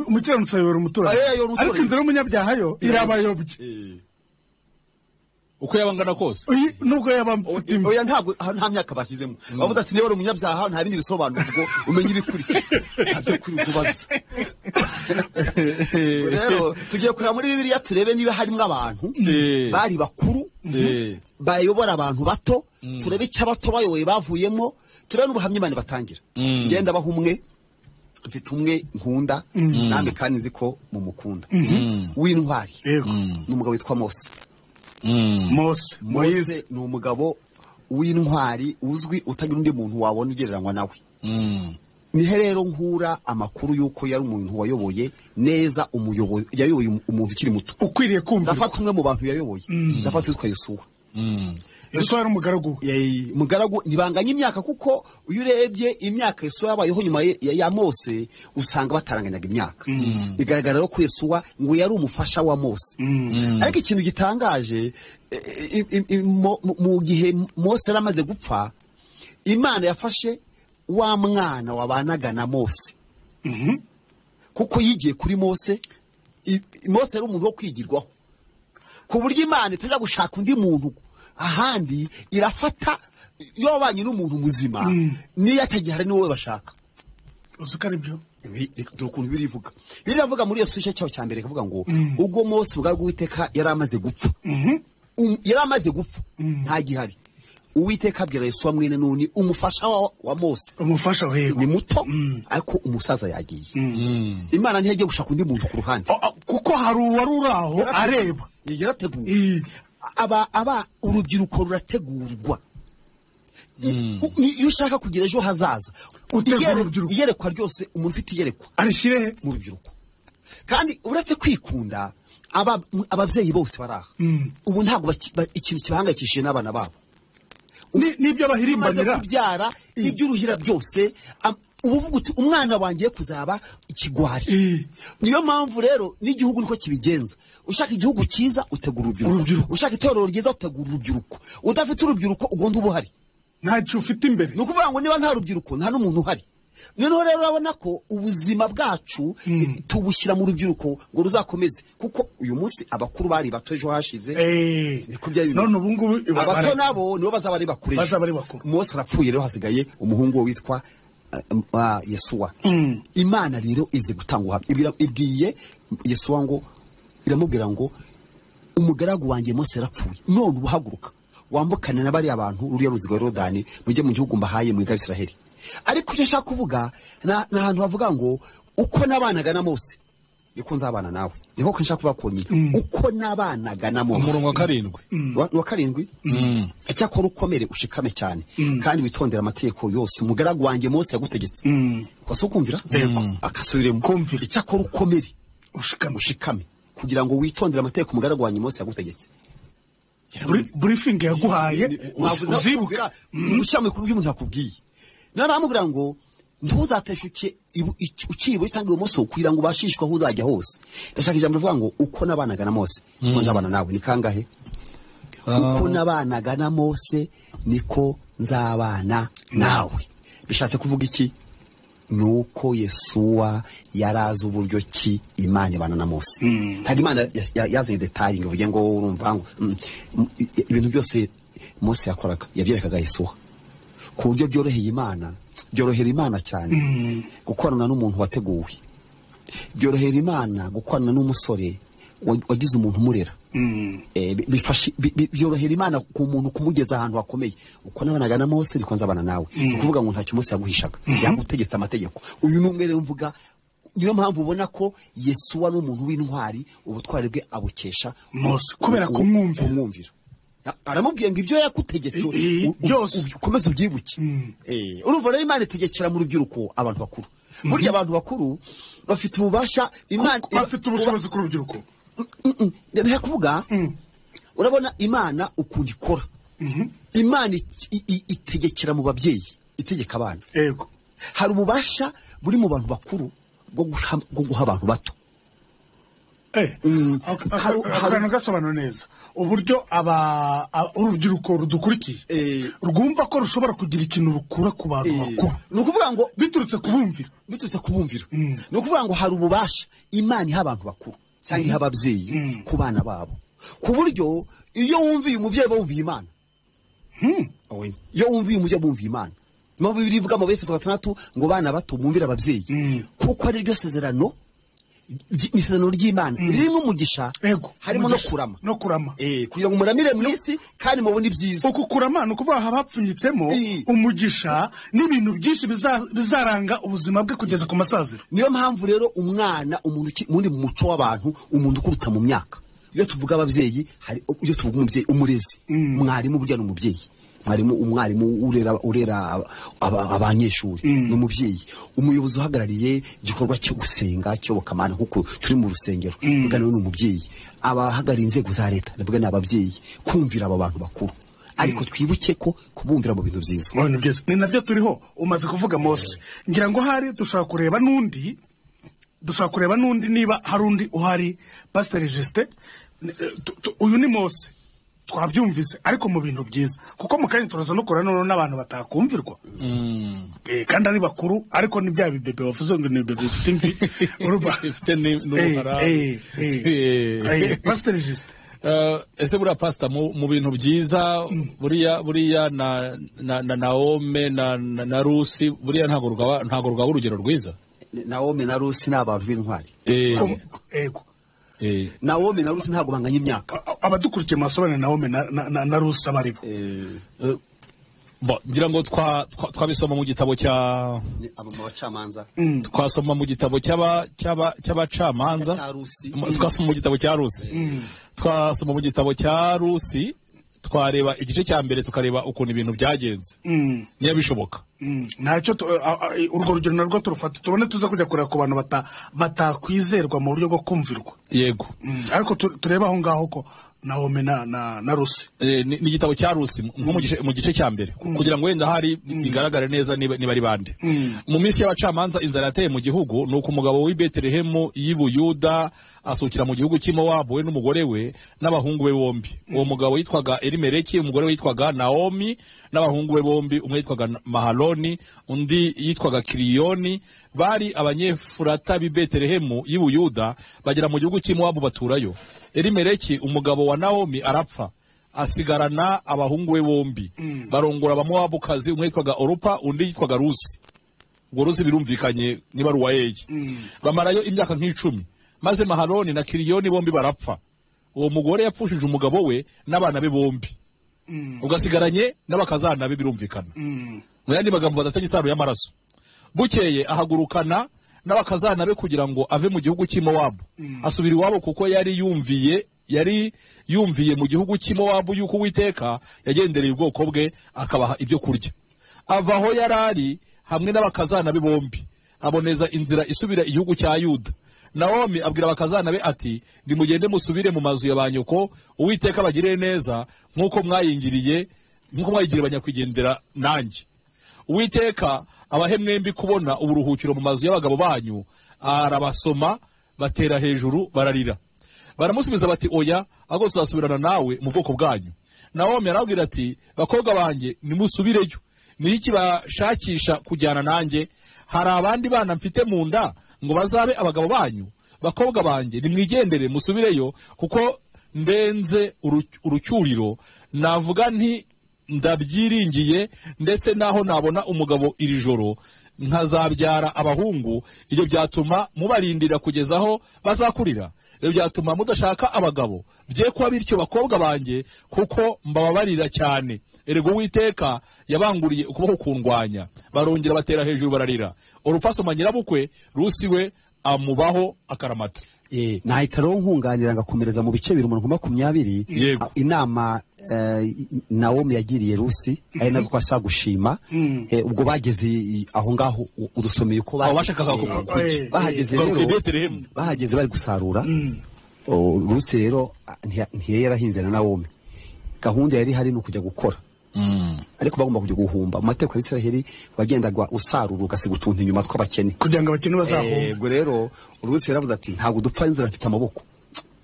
umukiranutsi ayobora umuturanyi, Ayobora umuturanyi. ariko inzira y'umunyabyaha yo irabayobya. Uko yaba angana kose. Nubwo yaba mfite imvi. Oya, ntabwo nta myaka bashyizemo, bavuze ati niba ari umunyabyaha nta bindi bisobanuro, ubwo umenye ibikurikira, ntabyo kuri kubaza. Rero tugiye kureba muri Bibiliya turebe niba harimo abantu bari bakuru bayobora abantu bato, turebe icyo abato bayoboye bavuyemo, turebe n'ubuhamya Imana batangira. Ngenda baha umwe, mfite umwe nkunda namwe kandi nzi ko mumukunda, w'intwari. Ni umugabo witwa Mose. Mose, Moise. Mose ni umugabo w'intwari uzwi, utagira undi muntu wabona ugereranywa nawe. Nihe rero nkura amakuru y'uko yari umuntu wayoboye neza, umuyobozi yayoboye umuntu ukiri muto ukwiriye kumvirwa. Ndafata umwe mu bantu yayoboye, ndafata witwa Yosuwa. Yosuwa yari umugaragu we. Mugaragu ntibanganya imyaka, kuko iyo urebye imyaka Yosuwa yabayeho nyuma ya Mose, usanga bataranganyaga imyaka. Bigaragara rero ko Yosuwa ngo yari umufasha wa Mose. Ariko ikintu gitangaje, mu gihe Mose yari amaze gupfa, Imana yafashe wa mwana wabanaga na Mose, kuko yigiye kuri Mose. Mose yari umuntu wo kwigirwaho, ku buryo Imana itajya gushaka undi muntu ahandi, irafata iyo wabanye n'umuntu muzima, niyo atagihari ni wowe bashaka. Uzi ko ari byo. Dore ukuntu birivuga, biravuga muri Yesu igice cyaho cya mbere, ikavuga ngo ubwo Mose ubwa Uwiteka yari amaze gupfa, yari amaze gupfa ntagihari, Uwiteka abwira Yosuwa mwene Nuni, umufasha wa Mose. Umufasha we. Ni muto, ariko umusaza yagiye, Imana ntiyagiye gushaka undi muntu ku ruhande. Kuko hari uwari uri aho areba. Yarateguwe. Aba urubyiruko rurategurwa. Iyo ushaka kugira ejo hazaza, Utegura urubyiruko. iyerekwa ryose, umuntu ufite iyerekwa arishyire he? Mu rubyiruko. Kandi uretse kwikunda, ababyeyi bose bari aha ubu ntabwo ikintu kibahangayikishije n'abana babo. N'ibyo Umaze bahirimbanira. kubyara, iby'uruhira byose, uba uvuga uti umwana wanjye kuzaba ikigwari. Niyo mpamvu rero n'igihugu niko kibigenza. Ushaka igihugu cyiza utegura urubyiruko, Urubyiruko. ushaka itorero ryiza utegura urubyiruko. Udafite urubyiruko ugomba uba uhari, ntacyo ufite imbere. Ni ukuvuga ngo niba nta rubyiruko nta n'umuntu uhari. Noneho rero urabona ko ubuzima bwacu tubushyira mu rubyiruko ngo ruzakomeze, kuko uyu munsi abakuru bari bato ejo hashize. Niko byari bimeze. None ubu ngubu Abato nabo nibo bazaba ari bakuru ejo. Bazaba ari bakuru. Mose arapfuye rero, hasigaye umuhungu we witwa Yesuwa. Imana rero izi gutanga ubuhamya. Ibwiye Yesuwa ngo, iramubwira ngo umugaragu wanjye Mose yarapfuye, none ubu haguruka wambukane na bariya bantu ruriya ruzi rwa Yorodani, mujye mu gihugu mbahaye mu Isiraheli. Ariko icyo nshaka kuvuga ni ahantu havuga ngo uko nabanaga na Mose niko nzabana nawe. Niko ko nshaka kuvuga konyine, uko nabanaga na Mose. Umurongo wa 7. Wa 7. Icyakora ukomere ushikame cyane, kandi witondere amategeko yose umugaragu wanjye Mose yagutegetse. Ukase ukumvira akasubiremo. Kumvira. Icyakora ukomere ushikame, ushikame kugira ngo witondere amategeko umugaragu wanjye Mose yagutegetse. Briefing yaguhaye uzibuka. Gushyira mu bikorwa ibyo umuntu yakubwiye. Noneho aramubwira ngo ntuzateshuke uciye iburyo cyangwa ibumoso, kugira ngo ubashishwe aho uzajya hose. Ndashaka ijambo rivuga ngo uko nabanaga na Mose niko nzabana nawe. Ni kangahe? Uko nabanaga na Mose niko nzabana nawe. Bishatse kuvuga iki? Nuko Yesuwa yarazi uburyo ki Imana ibana na Mose. Ntabwo Imana yazanye detail ngo ivuge ngo urumva ngo ibintu byose Mose yakoraga yabyerekaga Yesuwa, ku buryo byoroheye Imana, byorohera Imana cyane gukorana n'umuntu wateguwe, byorohera Imana gukorana n'umusore wagize umuntu umurera. Byorohera Imana ku muntu kumugeza ahantu hakomeye. Uko nabanaga na Mose niko nzabana nawe. Ni ukuvuga ngo ntacyo Mose yaguhishaga, yagutegetse amategeko. Uyu ni umwe rero mvuga. Niyo mpamvu ubona ko Yesuwa ari umuntu w'intwari, ubutwari bwe abukesha Mose, kubera kumwumvira. Aramubwiye ngo ibyo yakutegetse byose ukomeze ubyibuke. Urumva rero Imana itegekera mu rubyiruko abantu bakuru. Burya abantu bakuru bafite ububasha, Imana bafite ubushobozi ku rubyiruko. Ndashaka kuvuga, urabona Imana ukuntu ikora. Imana itegekera mu babyeyi, itegeka abana. Yego. Hari ububasha buri mu bantu bakuru bwo guha abantu bato. Akantu gasobanura neza uburyo urubyiruko rudukurikiye rwumva ko rushobora kugira ikintu rukura ku bantu bakuru. Ni ukuvuga ngo biturutse kubumvira, biturutse kubumvira. Ni ukuvuga ngo hari ububasha Imana iha abantu bakuru cyangwa iha ababyeyi ku bana babo, ku buryo iyo wumviye umubyeyi bumviye Imana. Iyo wumviye umubyeyi bumviye Imana. Impamvu Bibiliya ivuga mu Befeso 6 ngo bana bato mwumvire ababyeyi, kuko ari ryo sezerano, isezerano ry'Imana ririmo umugisha, harimo no kurama, no kurama. Kugira ngo muramire mu isi kandi mubone ibyiza. Uku kurama ni ukuvuga haba hapfunyitsemo umugisha n'ibintu byinshi bizaranga ubuzima bwe kugeza ku masaziro. Niyo mpamvu rero umwana, umuntu muri mu muco w'abantu, umuntu ukuruta mu myaka, iyo tuvuga ababyeyi, hari iyo tuvuga umubyeyi, umurezi, mwarimu, burya ni umubyeyi. Umwarimu urera abanyeshuri ni umubyeyi. Umuyobozi uhagarariye igikorwa cyo gusenga cyobokamana nkuko turi mu rusengero, kuganira ni umubyeyi. Abahagarariye inzego za leta nabwo ni ababyeyi. Kumvira aba bantu bakuru, ariko twibuke ko kubumvira mu bintu byiza, mu bintu byiza ni nabyo turiho. Umaze kuvuga Mose, ngira ngo hari dushobora kureba n'undi, dushobora kureba n'undi niba hari undi uhari. Pastor Justin, uyu ni Mose twabyumvise, ariko mu bintu byiza, kuko mu kanya turaza no kurana n'abantu batakumvirwa kandi ari bakuru, ariko ni bya bibebe bavuze ngo ni bibebe bifite imvi, bifite n'uruhara. Pastor Justin, ese buriya pastor mu bintu byiza, buriya na Naome na Rusi, buriya ntago rugaba urugero rwiza. Naome na Rusi ni abantu b'intwari. Ego. Naome na Rusi ntabwo banganya imyaka. Abadukurikiye masobane Naome na Rusi abaribo. Ngira ngo twabisoma mu gitabo cya abacamanza. Twasoma mu gitabo cy'abacamanza. Twasoma mu gitabo cya Rusi. Twasoma mu gitabo cya Rusi, twareba igice cya mbere tukareba ukuntu ibintu byagenze. Niba bishoboka. Ntacyo urwo rugero narwo turufata, tubone tuza kujya kureba ku bantu batakwizerwa mu buryo bwo kumvirwa. Yego. Ariko tureba aho ngaho ko Naome na Rusi. Ni igitabo cya Rusi nko mu gice cya mbere, kugira ngo wenda hari bigaragare neza niba ari bande. Mu minsi y'abacamanza inzara yateye mu gihugu, nuko umugabo w'i Betelehemu y'i Buyuda asukira mu gihugu cy'i Mowabu, we n'umugore we n'abahungu be bombi. Uwo mugabo yitwaga Elimeleki, umugore we yitwaga Naomi, n'abahungu be bombi, umwe yitwaga Mahaloni, undi yitwaga Kiriyoni. Bari abanyefurata b'i Betelehemu y'i Buyuda, bagera mu gihugu cy'i Mowabu baturayo. Elimeleki umugabo wa Naomi arapfa, asigarana abahungu be bombi. Barongora abamowabukazi, umwe yitwaga Orupa, undi yitwaga Rusi. Ubwo Rusi birumvikanye niba ari uwa Yeye. Bamarayo imyaka nk'icumi, maze Mahaloni na Kiriyoni bombi barapfa. Uwo mugore yapfushije umugabo we n'abana be bombi, ugasigaranye n'abakazana be, birumvikana. Mu yandi magambo badatanye isano y'amaraso. Bukeye ahagurukana n'abakazana be kugira ngo ave mu gihugu cy'i Mowabu, asubira iwabo, kuko yari yumviye mu gihugu cy'i Mowabu yuko Uwiteka yagendereye ubwoko bwe akabaha ibyo kurya. Ava aho yari ari hamwe n'abakazana be bombi, aboneza inzira isubira igihugu cya Yuda. Naomi abwira abakazana be ati, nimugende musubire mu mazu ya ba nyoko, Uwiteka abagirire neza nk'uko mwayingiriye, nk'uko mwayigiriye banyakwigendera nanjye. Uwiteka abahe mwembi kubona uburuhukiro mu mazu y'abagabo banyu. Arabasoma batera hejuru bararira. Baramusubiza bati oya, ahubwo tuzasubirana nawe mu bwoko bwanyu. Nawomi arababwira ati bakobwa banjye, nimusubireyo, ni iki bashakisha kujyana nanjye? Hari abandi bana mfite mu nda ngo bazabe abagabo banyu? Bakobwa banjye, nimwigendere musubireyo, kuko ndenze urucyuriro. Navuga nti ndabyiringiye, ndetse naho nabona umugabo iri joro nkazabyara abahungu, ibyo byatuma mubarindira kugeza aho bazakurira? Ibyo byatuma mudashaka abagabo? Bye kuba bityo, bakobwa banjye, kuko mbababarira cyane. Erega Uwiteka yabanguriye ukuboko kundwanya. Barongera batera hejuru bararira. Orupa asoma nyirabukwe, Rusi we amubaho akaramata. Nahita rero nkunganira ngakomereza mu bice 2 umurongo 20. Yego. Inama Nawomi yagiriye Rusi ari nazo ko ashaka gushima. Ubwo bageze aho ngaho udusomeye uko Aho bashakaga kujya. Bahageze Garuka i rero, Betelehemu. bahageze bari gusarura. Rusi rero ntiyari yarahinze na Nawomi. Gahunda yari ihari ni ukujya gukora, ariko bagomba kujya guhumba. Mu mateko ya Isiraheli wagendaga usarura ugasiga utuntu inyuma tw'abakene, kugira ngo abakene bazahumbe. Ubwo rero Rusi yaravuze ati ntabwo dupfa inzara, mfite amaboko.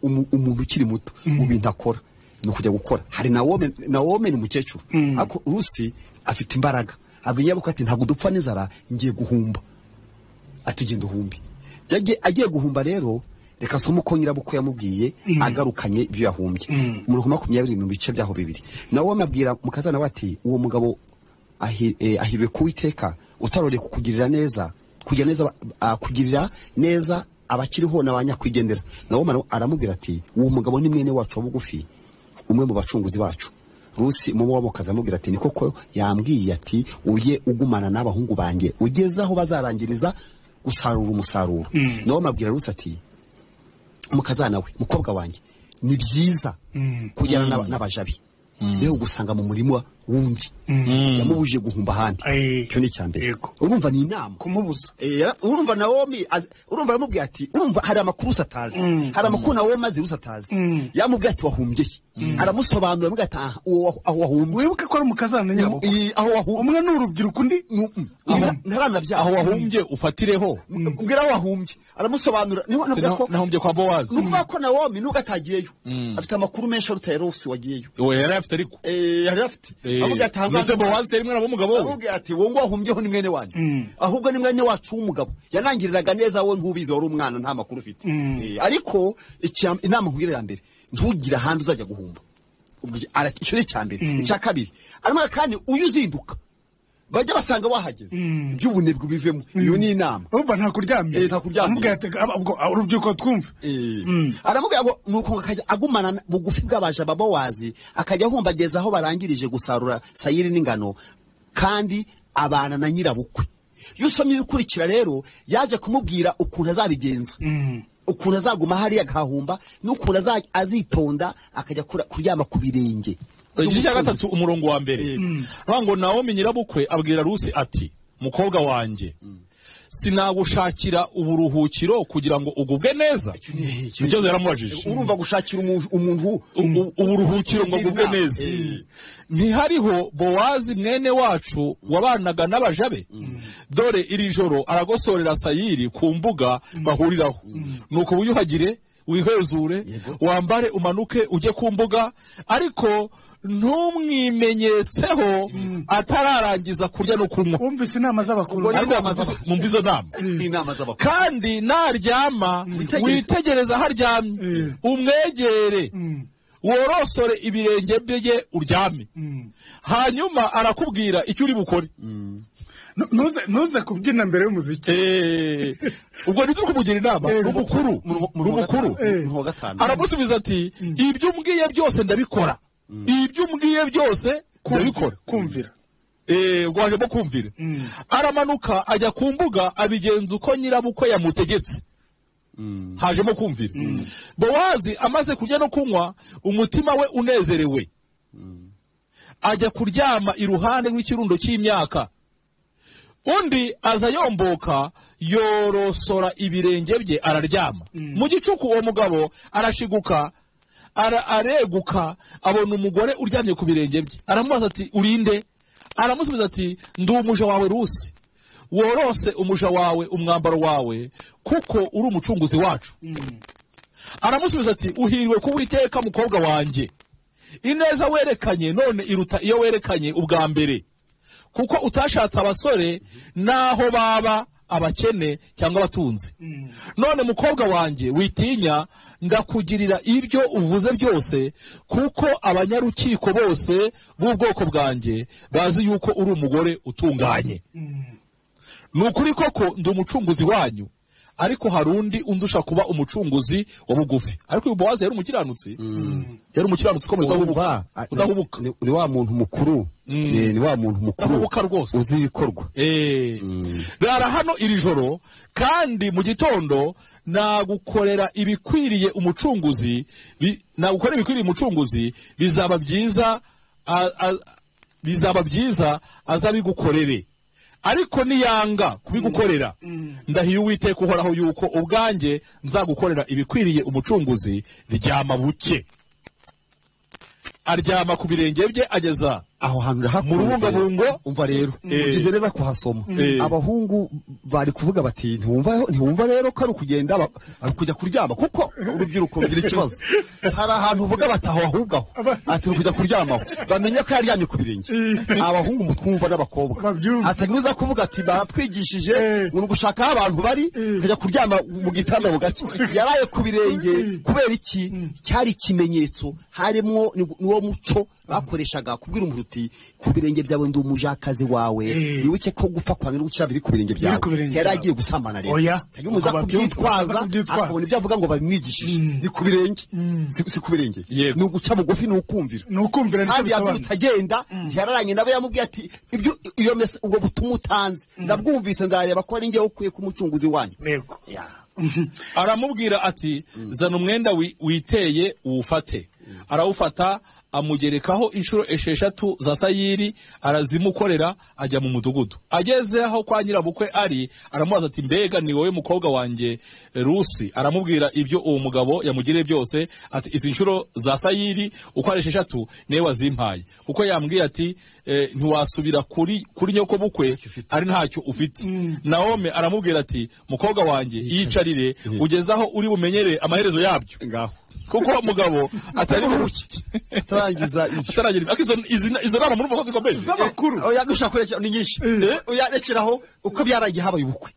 Umuntu ukiri muto mu bintu akora ni ukujya gukora. Hari Nawomi, Nawomi ni umukecuru, ariko Rusi afite imbaraga. Abwira nyirabukwe ati ntabwo dupfa n'inzara, ngiye guhumba. Ati genda uhumbe. Agiye guhumba rero, reka asome uko nyirabukwe yamubwiye agarukanye ibyo yahumbye. Umurongo 20 mu bice byaho 2. Nawomi abwira mukazana we ati uwo mugabo ahiriwe ku Uwiteka utaroreye kukugirira neza, kugira neza, kugirira neza abakiriho n'abanyakwigendera. Nawomi aramubwira ati uwo mugabo ni mwene wacu wa bugufi, umwe mu bacunguzi bacu. Rusi umumowabukazi amubwira ati ni koko yambwiye ati ujye ugumana n'abahungu banjye ugeze aho bazarangiriza gusarura umusaruro. Nawomi abwira Rusi ati mukazana we, mukobwa wanjye, ni byiza kujyana n'abajabi rero gusanga mu murima wundi. Yamubujije guhumba ahandi. Icyo ni icya mbere. Urumva ni inama kumubuza. Urumva Nawomi urumva yamubwiye ati urumva hari amakuru atazi, hari amakuru Nawomi azi Rusi atazi. Yamubwiye ati wahumbye he? Aramusobanurira amubwira ati aha, uwo aho wahumbye. Wibuke ko ari umukazana nyirabukwe. Aho wahumbye. Umwe ni urubyiruko undi ntaranabyara. Aho wahumbye ufatireho. Mbwira aho wahumbye. Aramusobanurira. Niho navuga ko nahumbye kwa Bowazi. Nukuvuga ko Nawomi nubwo atagiyeyo afite amakuru menshi aruta ya Rusi wagiyeyo. We yari afite ariko. Yari afite. Avuga ati Mbese Bowazi yari mwana w'umugabo we. Avuga ati wowe ngo wahumbyeho ni mwene wanyu. Ahubwo ni mwene wacu w'umugabo. Yanangiriraga neza wowe ntubizi, wari umwana nta makuru ufite. Ariko inama nkubwira ya mbere, ntugire ahandi uzajya guhumba. Icyo ni icya mbere. Icya kabiri, arimo kandi uyu uzinduka bajya basanga wahageze, iby'ubunebwe ubivemo. Iyo ni inama. Urumva nta kuryamira. Nta kuryamira. Amubwira ati, ubwo urubyiruko twumve. Aramubwira ngo nuko akajya agumana bugufi bw'abaja ba Bowazi, akajya ahumbageza aho barangirije gusarura sayiri n'ingano, kandi abana na nyirabukwe. Iyo usomye ibikurikira rero, yaje kumubwira ukuntu azabigenza. Ukuntu azaguma hariya agahumba, n'ukuntu azitonda akajya kuryama ku birenge. Igice cya 3 umurongo wa mbere. Ngo Nawomi nyirabukwe abwira Rusi ati mukobwa wanjye, sinagushakira uburuhukiro kugira ngo ugubwe neza. Ikibazo yaramubajije. Urumva gushakira umuntu uburuhukiro ngo agubwe neza. Ntihariho Bowazi mwene wacu wabanaga n'abajabe? Dore iri joro aragosorera sayiri ku mbuga bahuriraho. Nuko wiyuhagire, wihezure, wambare umanuke ujye ku mbuga, ariko ntumwimenyetseho atararangiza kurya no kunywa. Wumvise inama z'abakuru. Mumva izo nama. Inama z'abakuru. Kandi naryama witegereza aho aryamye, umwegere, worosore ibirenge bye uryame. Hanyuma arakubwira icyo uri bukore. Ntuze kubyina mbere y'umuziki. Ubwo ntituri kumugira inama, umukuru. Umukuru. Aramusubiza ati ibyo umbwiye byose ndabikora. Ibyo umbwiye byose ndabikora. Kumvira. Ubwo kumvira. Aramanuka ajya ku mbuga abigenza uko nyirabukwe yamutegetse. Hajemo kumvira. Bowazi amaze kurya no kunywa, umutima we unezerewe, ajya kuryama iruhande rw'ikirundo cy'imyaka. Undi aza yomboka yorosora ibirenge bye araryama. Mu gicuku uwo mugabo arashiguka, areguka, abona umugore uryamye ku birenge bye. Aramubaza ati urinde? Aramusubiza ati ndi umuja wawe Rusi, worose umuja wawe umwambaro wawe, kuko uri umucunguzi wacu. Aramusubiza ati uhiriwe ku Uwiteka mukobwa wanjye, ineza werekanye none iruta iyo werekanye ubwa mbere, kuko utashatse abasore naho baba abakene cyangwa abatunzi. None mukobwa wanjye witinya, ndakugirira ibyo uvuze byose, kuko abanyarukiko bose b'ubwoko bwanjye bazi yuko uri umugore utunganye. Ni ukuri koko ndi umucunguzi wanyu, ariko hari undi undusha kuba umucunguzi wa bugufi. Ariko uyu Bowazi yari umukiranutsi, yari umukiranutsi ukomeye, Urumva, udahubuka. Ni wa muntu mukuru, ni wa muntu mukuru Udahubuka rwose. uzi ibikorwa. Rara hano iri joro, kandi mu gitondo nagukorera ibikwiriye umucunguzi, nagukorera ibikwiriye umucunguzi, bizaba byiza, bizaba byiza azabigukorere. Ariko niyanga kubigukorera, ndahiye Uwiteka uhoraho yuko ubwanjye nzagukorera ibikwiriye umucunguzi. Ryama buke. Aryama ku birenge bye ageza aho hantu urahakunze. Mu rubungabungo. Umva rero, ugize neza kuhasoma. Abahungu bari kuvuga bati ntiwumva rero ko ari ukugenda, ari ukujya kuryama, kuko urubyiruko rugira ikibazo. Hari ahantu uvuga bati aho ahubwo aho ati ni ukujya kuryamaho, bamenye ko yaryamye ku birenge. Abahungu mutwumva n'abakobwa, Babyumva. hatagira uza kuvuga ati baratwigishije ngo ni ugushaka aho abantu bari ukajya kuryama mu gitanda bugacya. Yaraye ku birenge kubera iki? Cyari ikimenyetso, harimwo n'uwo muco bakoreshaga kubwira umuntu uti ku birenge byawe ndi umujakazi wawe, wibuke ko gupfa kwanjye no gukira biri ku birenge byawe. Biri ku birenge Yari byawe. agiye gusambana rero. Oya. Hatagira umuza Ngo babyumve, kubyitwaza, baza kubyitwaza. akabona ibyo avuga ngo babimwigishije. Ni ku birenge, si ku birenge. Yego. Ni uguca bugufi, ni ukumvira. Ni ukumvira, nicyo Kandi bisobanura. yabyutse agenda, ntiyararanye nawe, yamubwiye ati ibyo iyo mese ubwo butumwa utanze ndabwumvise, nzareba ko ari njyewe ukwiye kumucunguzi wanyu. Yego. Ya. Aramubwira ati zana umwenda witeye uwufate. Arawufata, amugerekaho inshuro 6 za sayiri, arazimukorera, ajya mu mudugudu. Ageze aho kwa nyirabukwe ari, aramubaza ati mbega ni wowe mukobwa wanjye Rusi? Aramubwira ibyo uwo mugabo yamugiriye byose, ati izi nshuro za sayiri uko ari 6 niwe wazimpaye, kuko yambwiye ati ntiwasubira kuri nyoko bukwe ari ntacyo ufite. Naomi aramubwira ati mukobwa wanjye yicarire ugeze aho uri bumenyere amaherezo yabyo, Ngaho. kuko mugabo atari Atarangiza ibyo. ataragira. Ariko izo nama murumva ko zikomeye. Z'abakuru. Oya, nushaka kurekera ni nyinshi. Oya, rekeraho uko byaragiye habaye ubukwe.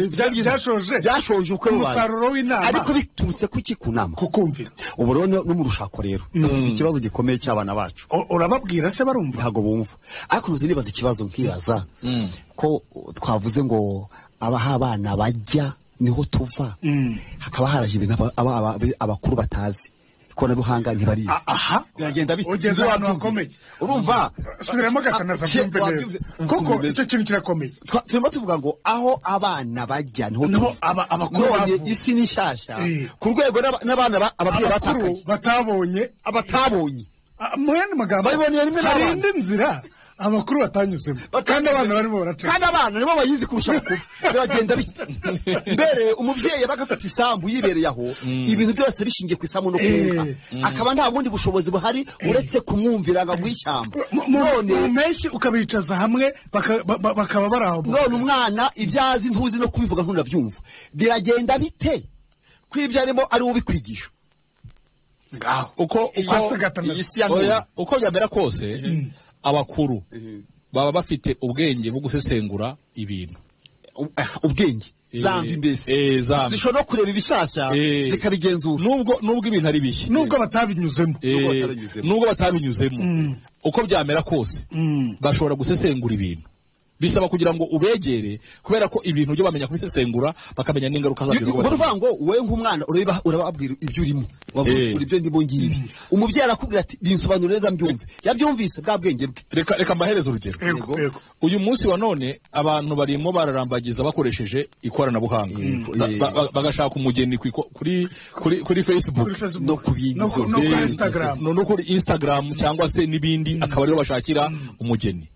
Byashoje. Byashoje ubukwe bubaye. Umusaruro w'inama. Ariko biturutse kuki? Ku nama. Kukumvira. Ubu rero no mu rushako rero dufite ikibazo gikomeye cy'abana bacu. Urababwira se barumva? Ntabwo bumva. Ariko ntuzi nibaza ikibazo nkibaza ko twavuze ngo abaha abana bajya niho tuva, hakaba haraje ibintu abakuru batazi, ikoranabuhanga ntibarizi. Aha. Biragenda bite? Ugeze Sinzi ahantu wabyumvise. hakomeye. Urumva? Subiramo Gatanaza mbyumve neza, Wabyumvise. kuko Ukuntu icyo kintu kirakomeye. Turimo tuvuga ngo aho abana bajya niho Niho tuva. abakuru None bavuye. isi ni nshyashya ku rwego n'abana ababyeyi Abakuru batakaye, batabonye, abatabonye. Mu yandi magambo, Babiboneye rimwe hari n'abana. indi nzira abakuru batanyuzemo, kandi abana barimo baraca. Kandi abana nibo bayizi kurusha abakuru. Biragenda bite? Mbere umubyeyi yabaga afite isambu yibereye aho, ibintu byose bishingiye ku isambu no ku nka, akaba nta bundi bushobozi buhari uretse kumwumvira ngo aguhe ishyamba. None None mu mpeshyi ukabicaza hamwe bakaba bari aho. None umwana ibyo azi ntuzi no kubivuga, ntunabyumva. Biragenda bite ko ibyo arimo ari we ubikwigisha? Ngaho. Uko Pastor Gatanazi. Iyi si ya none. Oya, uko byamera kose, abakuru baba bafite ubwenge bwo gusesengura ibintu. Ubwenge zambi mbese Zambi. zishobora no kureba ibishasha zikabigenzura. Nubwo ibintu ari bishya, Nubwo batabinyuzemo. Nubwo batabinyuzemo. Nubwo batabinyuzemo, uko byamera kose bashobora gusesengura ibintu. Bisaba kugira ngo ubegere, kubera ko ibintu byo bamenya kubisesengura, bakamenya n'ingaruka zabyo. Ubwo uvuga ngo wowe nk'umwana urababwira ibyo urimo, wabwira ibyo ndimo ngibi, umubyeyi arakubwira ati binsobanurire neza mbyumve, yabyumvise bwa bwenge bwe. Reka mbahereze urugero. Yego, yego. Uyu munsi wa none abantu barimo bararambagiza bakoresheje ikoranabuhanga, bagashaka umugeni kuri Facebook, Kuri Facebook. No ku bindi No byose. kuri Instagram. No kuri Instagram cyangwa se n'ibindi, akaba ariho bashakira umugeni.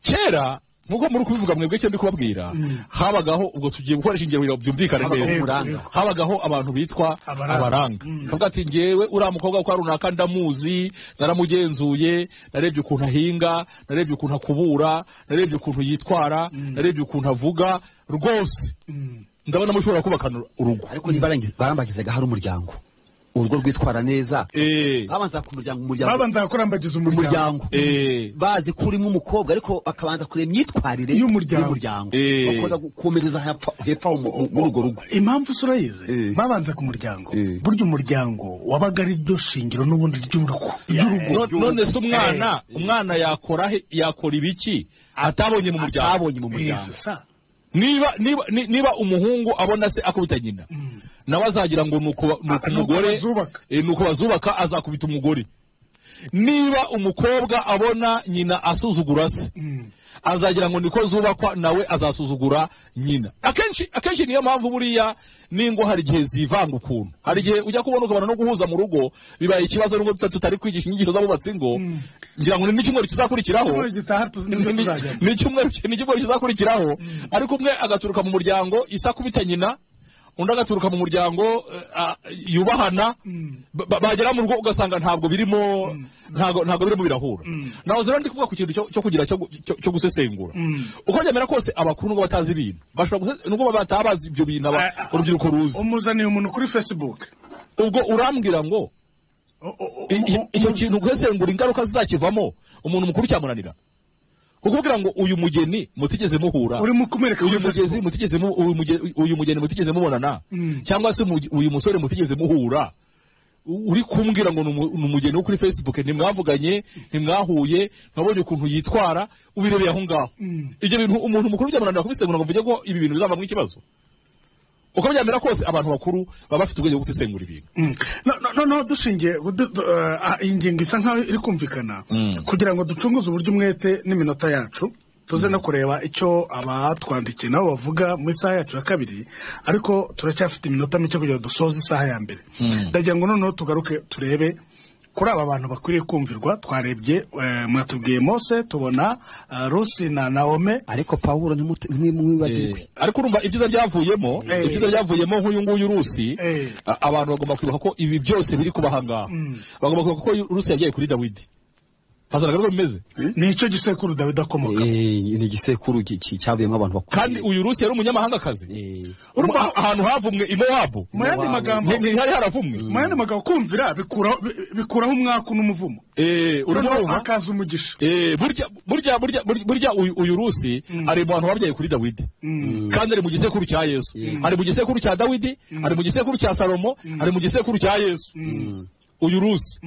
Kera, nkuko muri kubivuga mwebwe, icyo ndi kubabwira, habagaho, ubwo tugiye gukoresha ingero kugira ngo byumvikane Habagaho neza, umuranga. habagaho abantu bitwa Abaranga. abaranga. Kavuga ati ngewe uriya mukobwa kwa runaka ndamuzi, naramugenzuye, narebye ukuntu ahinga, narebye ukuntu akubura, narebye ukuntu yitwara, narebye ukuntu avuga, rwose Ndabona mushobora kubakana urugo. Ariko barambagizaga hari umuryango, urugo rwitwara neza. Babanza ku muryango, umuryango babanza kurambagiza umuryango, bazi ko urimo umukobwa, ariko bakabanza kureba imyitwarire y'umuryango, bakunda gukomereza hepfo muri urwo rugo. Impamvu urayizi, babanza ku muryango. Burya umuryango wabaga ari ryo shingiro n'ubundi ry'urugo. None se umwana yakora yakora ibiki atabonye mu muryango? Atabonye mu muryango. Niba umuhungu abona se akubita nyina, nawe azagira ngo nuko umugore nuko bazubaka azakubita umugore. Niba umukobwa abona nyina asuzugura se, azagira ngo niko zubakwa, nawe azasuzugura nyina. Akenshi niyo mpamvu buriya ningo hari igihe zivanga ukuntu. Hari igihe ujya kubona ukabona no guhuza mu rugo bibaye ikibazo, nubwo tutari kwigisha inyigisho z'abubatsi ngo ngira ngo ni icyumweru kizakurikiraho, ni icyumweru kizakurikiraho. Ariko umwe agaturuka mu muryango isakubita nyina, undi agaturuka mu muryango yubahana, bagera mu rugo ugasanga ntabwo birimo, ntabwo birimo birahura. Naho zero ndi kuvuga ku kintu cyo kugira cyo gusesengura. Uko byamera kose abakuru nubwo batazi ibintu, bashobora nubwo batabazi ibyo bintu urubyiruko ruzi. Umuzaniye umuntu kuri Facebook, ubwo urambwira ngo icyo kintu gusesengura ingaruka zizakivamo umuntu mukuru cyamunanira. Kukubwira ngo uyu mugeni mutigeze muhura, uyu mugezi mutigeze uyu mugeni mutigeze mubonana, cyangwa se uyu musore mutigeze muhura, uri kumbwira ngo ni umugeni wo kuri Facebook, ntimwavuganye, ntimwahuye, mwabonye ukuntu yitwara, ubirebeye aho ngaho. Ibyo bintu umuntu mukuru byamunanira kubisengura ngo mvuge ko ibi bintu bizavamo ikibazo. Uko byamera kose abantu bakuru baba bafite ubwenge bwo gusesengura ibintu. No dushingiye iyi ngingo isa nkaho iri kumvikana, kugira ngo ducunguze uburyo umwete n'iminota yacu, tuze no kureba icyo abatwandikiye nabo bavuga mu isaha yacu ya kabiri, ariko turacyafite iminota mike kugira ngo dusoze isaha ya mbere. Ndagira ngo noneho tugaruke turebe kuri aba bantu bakwiriye kumvirwa. Twarebye mwatubwiye Mose, tubona Rusi na Naome, ariko Pawulo ntimwibagirwe. Ariko urumva ibyiza byavuyemo, ibyiza byavuyemo nk'uyu nguyu Rusi, abantu bagomba kwibuka ko ibi byose biri kubaha ngaha. Bagomba kwibuka ko Rusi yabyaye kuri Dawidi. Hazanaga rwo bimeze. Ni icyo gisekuru Dawidi akomoka. Ni igisekuru cyavuyemo abantu bakuru. Kandi uyu Rusi yari umunyamahangakazi. Urumva ahantu havumwe i Mowabu. Mu yandi magambo ntihari haravumwe. Mu yandi magambo kumvira bikuraho umwaku n'umuvumo. Urumva akaza umugisha. Burya uyu Rusi ari mu bantu babyaye kuri Dawidi. Kandi ari mu gisekuru cya Yesu. Ari mu gisekuru cya Dawidi, ari mu gisekuru cya Salomo, ari mu gisekuru cya Yesu. Uyu Rusi.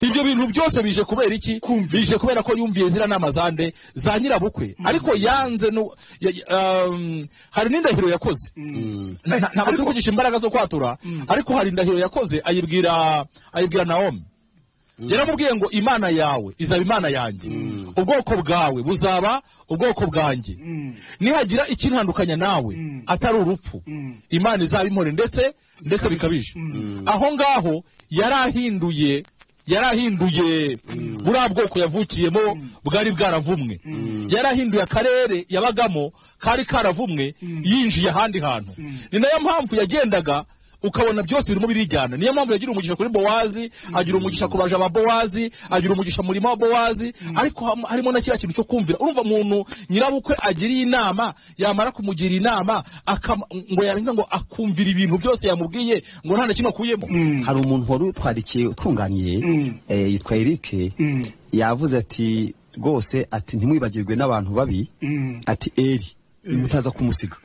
Ibyo bintu byose bije kubera iki? Bije kubera ko yumviye zira nama zande za nyirabukwe, ariko yanze no hari n'indahiro yakoze. Ntabwo turi kugisha imbaraga zo kwatura, ariko hari indahiro yakoze ayibwira Naomi. Yaramubwiye ngo Imana yawe izaba Imana yanjye, ubwoko bwawe buzaba ubwoko bwanjye, nihagira ikintandukanya nawe atari urupfu, Imana izaba impore ndetse bikabije. Aho ngaho yarahinduye buriya bwoko yavukiyemo bwari bwaravumwe, yarahinduye akarere yabagamo kari karavumwe, yinjiye ahandi hantu. Ni nayo mpamvu yagendaga ukabona byose birimo birijyana. Niyo mpamvu yagira umugisha kuri Bowazi, agira umugisha ku baja ba Bowazi, agira umugisha murimo wa Bowazi, ariko harimo na kiriya kintu cyo kumvira. Urumva umuntu nyirabukwe agiriye inama, yamara kumugira inama ngo yarangiza ngo akumvira ibintu byose yamubwiye ngo nta na kimwe akuyemo. Hari umuntu wari utwarikiye utwunganiye, yitwa Eric, yavuze ati rwose ati ntimwibagirwe n'abantu babi, ati Eri mutaza kumusiga.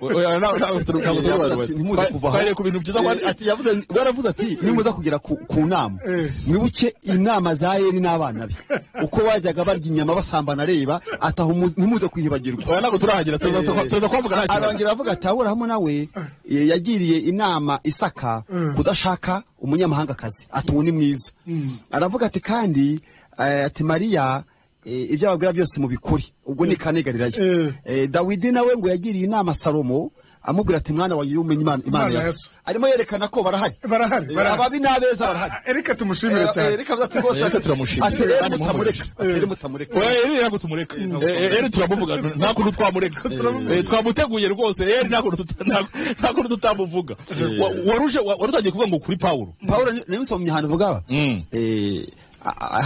Yaravuze ati nimuza kugera ku nama mwibuke inama za Eri n'abana be, uko bajyaga barya inyama basambana areba, ataho ntimuze kwibagirwa. Arangira avuga ati Aburahamu nawe yagiriye inama Isaka kudashaka umunyamahangakazi, ati uwo ni mwiza. Aravuga ati kandi ati Mariya ibyo ababwira byose mu bikuri, ubwo ni kane Galilaya. Dawidi nawe ngo yagiriye inama Salomo amubwira ati mwana wanjye umenye Imana ya so. Arimo yerekana ko barahari. Ababi n'abeza barahari. Erika tumushimire cyane. Erika avuze rwose ati turamushimira. Ati mutamureka. Oya Eri ntabwo tumureka. Eri turamuvuga nta kuntu twamureka. Twamuteguye rwose Eri nta kuntu tutamuvuga. Waruje warutangiye kuvuga ngo kuri Paulo. Paulo nimusomye ahantu vuga.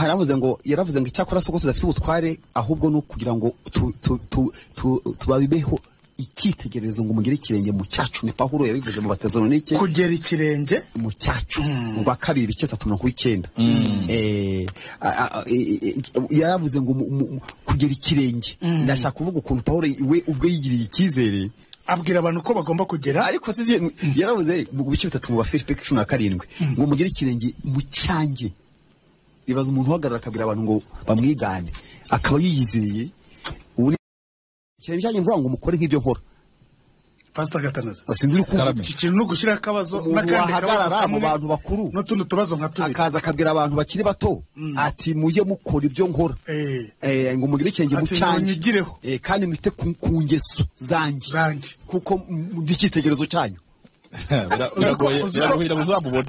Haravuze ngo yaravuze ngo icyakora soko tudafite ubutware, ahubwo no kugira ngo tubabibeho icyitegererezo ngo mugere ikirenge mu cyacu. Ni Pawulo yabivuze mu Batesalonike, kugera ikirenge mu cyacu, urwa 2 ibice 3:9. Yaravuze ngo kugera ikirenge. Ndashaka kuvuga ukuntu Pawulo we ubwe yigiriye icyizere, abwira abantu ko bagomba kugera, ariko si yaravuze mu bice 3 mu Bafilipi 17 ngo mugere ikirenge mu cyanjye. Ibaza umuntu uhagarara akabwira abantu ngo bamwigane, akaba yiyizeye. Ubu ikirenge cyanjye mvuga ngo mukore nk'ibyo nkora. Pastor Gatanazi, sinzi uri kumva iki kintu no gushyira akabazo n'akandi kabazo mu bantu bakuru n'utundi tubazo nka tubiri, akaza akabwira abantu bakiri bato ati mujye mukora ibyo nkora, ngo mugire ikirenge mu cyanjye, kandi mwite ku ngeso zanjye, kuko ndi icyitegererezo cyanyu. Biragoye uzamubona.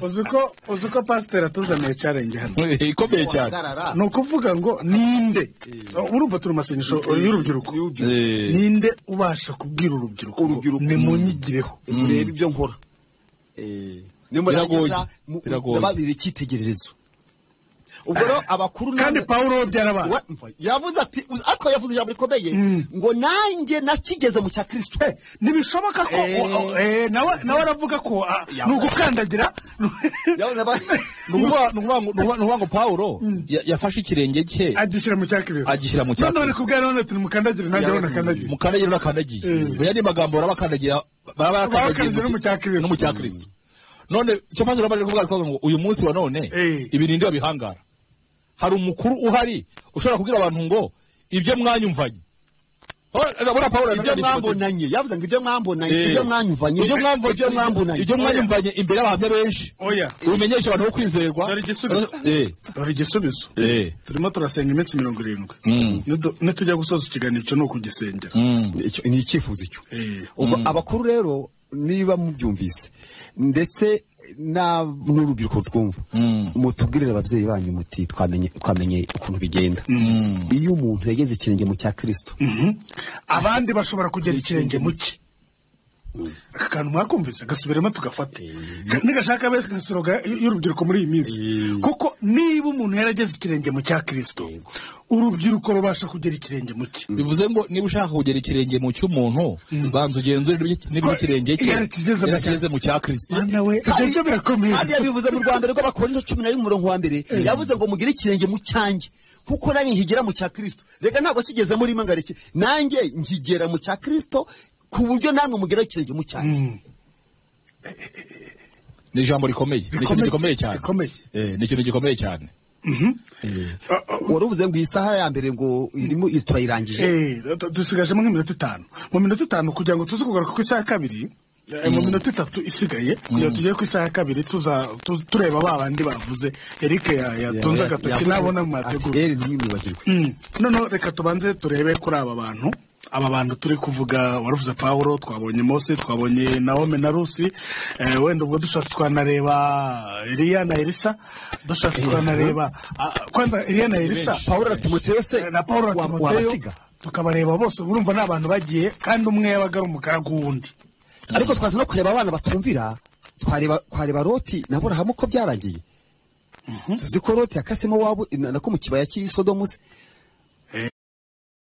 Uzi ko pasiteri atuzaniye challenge hano ikomeye cyane. Ni ukuvuga ngo ninde, urumva turi masengesho y'urubyiruko, ninde ubasha kubwira urubyiruko nimunyigireho, murebe ibyo nkora, biragoye, ndababira icyitegererezo. Ubwo rero abakuru kandi Pawulo byarabaye, yavuze ati, ariko yavuze ijambo rikomeye ngo nanjye nakigeze mu cya Kristo. Ntibishoboka ko nawe aravuga ko ni ugukandagira. Ni ukuvuga ngo Pawulo yafashe ikirenge cye agishyira mu cya Kristo, agishyira mu cya Kristo. None kubwira none turi mukandagire, nanjye nakandagiye, mukandagire nakandagiye. Mu yandi magambo barabakandagira, barabakandagiye no mu cya Kristo. None icyo pastor abaje kuvuga ngo uyu munsi wa none ibi ninde wabihangara? Hari umukuru uhari ushobora kubwira abantu ngo ibyo mwanyumvanye, ibyo mwambonanye, yavuze ngo ibyo mwambonanye, ibyo mwanyumvanye, ibyo mwanyumvanye imbere y'abahamya benshi, ubimenyesha abantu bo kwizerwa. Dore igisubizo. Turimo turasenga iminsi 70, nitujya gusoza ikiganiro ni ukugisengera, ni icyifuzo icyo. Ubwo abakuru rero niba mubyumvise ndetse n'urubyiruko twumva, mutubwirire ababyeyi banyu muti twamenye ukuntu bigenda. Iyo umuntu yageze ikirenge mu cya Kristo, abandi bashobora kugera ikirenge mu cye. Aka kantu mwakumvise gasubiremo tugafate, nigashaka benshi gasoroga y'urubyiruko muri iyi minsi, kuko niba umuntu yarageze ikirenge mu cya Kristo, urubyiruko rubasha kugera ikirenge mu cye. Bivuze ngo niba ushaka kugera ikirenge mu cy'umuntu, banza ugenzure niba ikirenge cye yarakigeze mu cya Kristo. Ibyo birakomeye. Kandi yabivuze mu rwa mbere rw'Abakorinto 11 umurongo wa 1, yavuze ngo mugire ikirenge mu cyanjye, kuko nanjye nkigera mu cya Kristo. Reka ntabwo kigeze muri mangareke, nanjye nkigera mu cya Kristo, ku buryo namwe mugera ikirenge mu cyanjye. Ni ijambo rikomeye, ni ikintu gikomeye cyane, ni ikintu gikomeye cyane. Wari uvuze ngo isaha ya mbere ngo irimo turayirangije, dusigajemo nk'iminota 5. Mu minota 5 kugira ngo tuze kugaruka ku isaha ya 2, mu minota 3 isigaye kugira ngo tugere ku isaha ya 2, tuza tureba ba bandi bavuze Eric yatunze agatoki nabona mu mategeko. Noneho reka tubanze turebe kuri aba bantu. Aba bantu turi kuvuga, waravuze Pawulo, twabonye Mose, twabonye Naomi na Rusi, wenda ubwo dushatse twanareba Eliya na Elisa, dushatse twanareba kwanza Eliya na Elisa, Pawulo na Timoteyo se, na Pawulo na Timoteyo, tukabareba bose. Urumva ni abantu bagiye, kandi umwe yabaga ari umugaragu w'undi. Ariko twaza no kureba abana batumvira, twareba Loti na Aburahamu ko byarangiye. Tuzi ko Loti yakasemo wabo nako mu kibaya cy'i Sodomu se,